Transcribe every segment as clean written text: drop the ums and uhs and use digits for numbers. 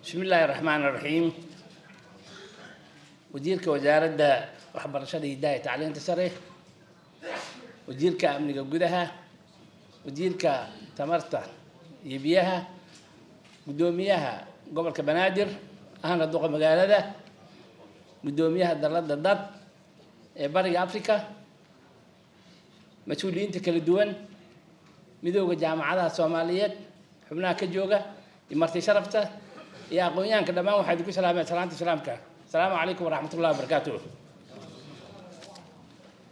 Bismi illaahi raxmaan raxiim. Wasiirka Wasaaradda Waxbarashada, Hidaha iyo Tacliinta Sare, Wasiirka Amniga Gudaha, Wasiirka Tamarta iyo Biyaha, Guddoomiyaha Gobolka Banaadir ahna Duqa magaalada, Guddoomiyaha Dalladda DAAD ee Bariga Africa, mas-uuliyiinta kala duwan, Midooda Jaamacadaha Soomaaliyeed xubnaha ka jooga iyo marti sharafta iyo aqoon-yahanka, dhammaan waxaa idinku salaamaya salaanta Islaamka. Asalaamu calaykum waraxmat ullahi wabarakaatuh.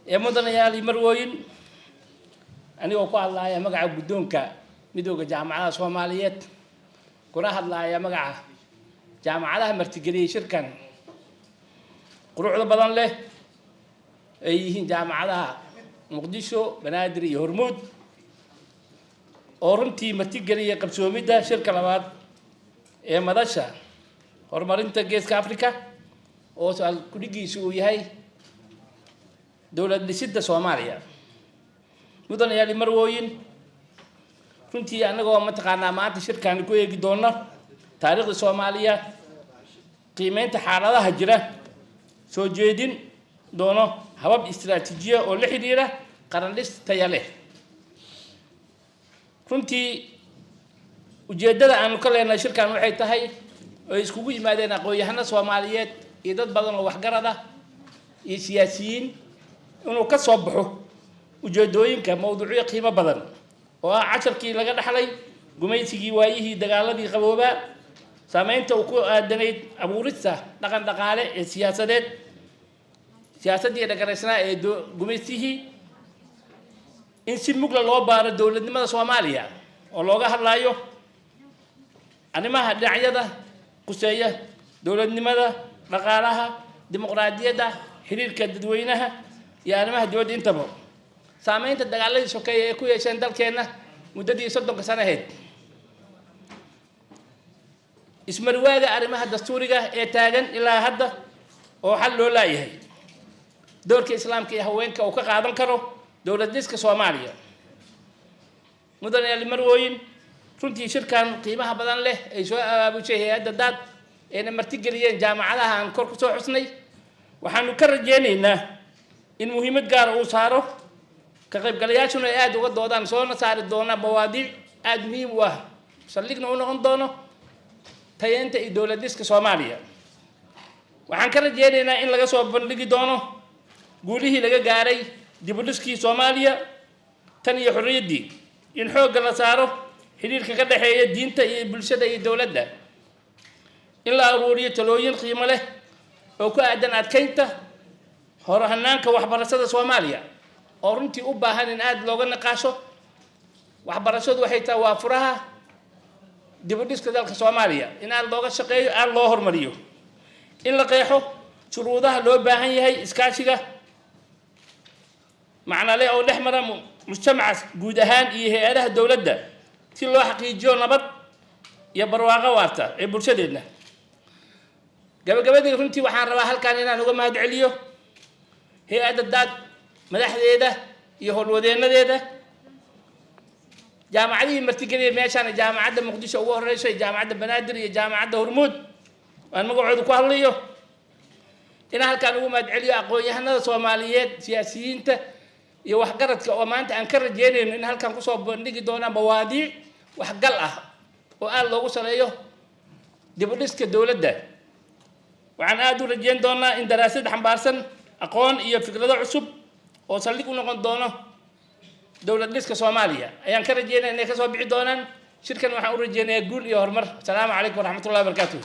Ee mudanayaal iyo marwooyin, anigoo ku hadlaaya magaca guddoonka Midooda Jaamacadaha Soomaaliyeed, kuna hadlaaya magaca jaamacadaha martigeliyey shirkan quruxda badan leh, ay yihiin jaamacadaha Muqdisho, Banaadir iyo Hormuud, oo runtii martigeliyay qabsoomidda shirka labaad ee Madasha Horumarinta Geeska Africa, oo kudhigiisu uu yahay dowlad dhisidda Soomaaliya. Mudanayaal iyo marwooyin, runtii annagoo mataqaanaa maanta shirkaani ku eegi doona taariikhda Soomaaliya, qiimeynta xaaladaha jira, soo jeedin doono habab istiraatiijiya oo la xidhiira qarandhis taya leh. Runtii ujeeddada aanu ka leenahay shirkan waxay tahay oo ay iskugu yimaadeen aqoon-yahano Soomaaliyeed iyo dad badan oo waxgarad ah iyo siyaasiyiin, inuu ka soo baxo ujeeddooyinka mawduucyo qiimo badan oo ah casharkii laga dhaxlay gumaysigii, waayihii dagaaladii qaboobaa, saameynta uu ku aadanayd abuurista dhaqan dhaqaale ee siyaasadeed, siyaasaddii dhagaraysnaa ee gumaystihii, in si mugla loo baaro dowladnimada Soomaaliya oo looga hadlaayo arrimaha dhinacyada quseeya dowladnimada, dhaqaalaha, dimuqraadiyadda, xiriirka dadweynaha iyo arrimaha dibadda intaba, saameynta dagaaladii sokeeye ee ku yeesheen dalkeenna muddadii 30-ka sano ahayd, ismarwaaga arrimaha dastuuriga ee taagan ilaa hadda oo xal loo laayahay, doorka Islaamka iyo haweenka uu ka qaadan karo dowlad dhiska Soomaaliya. Mudanayaal, marwooyin, runtii shirkan qiimaha badan leh ay soo abaabushay hay-adda DAAD ayna martigeliyeen jaamacadaha aan kor kusoo xusnay, waxaanu ka rajeynaynaa in muhiimad gaara uu saaro, ka qaybgalayaashuna ay aada uga doodaan, soona saari doona mawaadiic aada muhiim u ah, saldhigna u noqon doono tayeynta iyo dowlad dhiska Soomaaliya. Waxaan ka rajeynaynaa in laga soo bandhigi doono guulihii laga gaaray dib u dhiskii Soomaaliya tan iyo xorriyaddii, in xoogga la saaro xidhiirka ka dhexeeya diinta iyo bulshada iyo dowladda, in la aruuriyo talooyin qiimo leh oo ku aadan adkeynta horhanaanka waxbarashada Soomaaliya, oo runtii u baahan in aada looga naqaasho. Waxbarashadu waxay tahay waa furaha dib u dhiska dalka Soomaaliya, in aada looga shaqeeyo, aada loo horumariyo, in la qeexo shuruudaha loo baahan yahay iskaashiga macnale oo dhex mara mujtamaca guud ahaan iyo hay-adaha dowladda, si loo xaqiijiyo nabad iyo barwaaqo waarta ee bulshadeenna. Gabagabadii, runtii waxaan rabaa halkan inaan uga mahad celiyo hay-adda DAAD, madaxdeeda iyo howlwadeenadeeda, jaamacadihii martigeliyay meeshaan, Jaamacadda Muqdisho ugu horeyso iyo Jaamacadda Banaadir iyo Jaamacadda Hormuud aan magacooda ku hadlayo, inaan halkaan ugu mahad celiyo aqoon-yahanada Soomaaliyeed, siyaasiyiinta iyo waxgaradka, oo maanta aan ka rajeynayno in halkan kusoo bandhigi doonaan mawaadiic waxgal ah oo aada loogu saleeyo dib u dhiska dowladda. Waxaan aada u rajeyn doonaa in daraasad xambaarsan aqoon iyo fikrado cusub oo saldhig u noqon doono dowlad dhiska Soomaaliya ayaan ka rajeynaya inay kasoo bixi doonaan shirkan. Waxaan u rajeynayaa guul iyo horumar. Asalaamu calaykum waraxmatullahi wabarakaatuh.